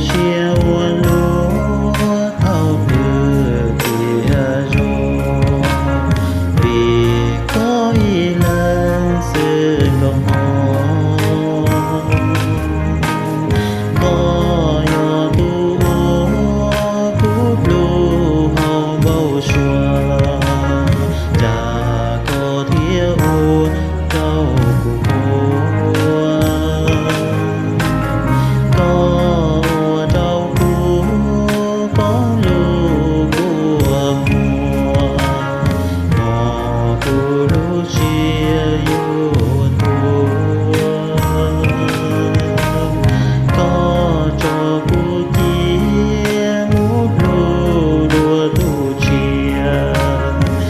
sia ua luaj thaum twg tiag zoo, vim koj ib leeg xwb los mus. Koj yog tus uas kuv dluj hauv npau suav, cas koj thiaj ua rau kuv tuag. Koj ua rau kuv poob lub kua muag, hos kuv lub siab yuav tuag. Koj tso kuv cia mus dluj dua tus tshiab, mus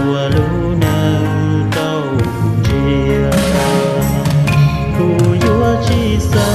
ua lub neej rau kuv ntsia. Kuv yuav tsis xav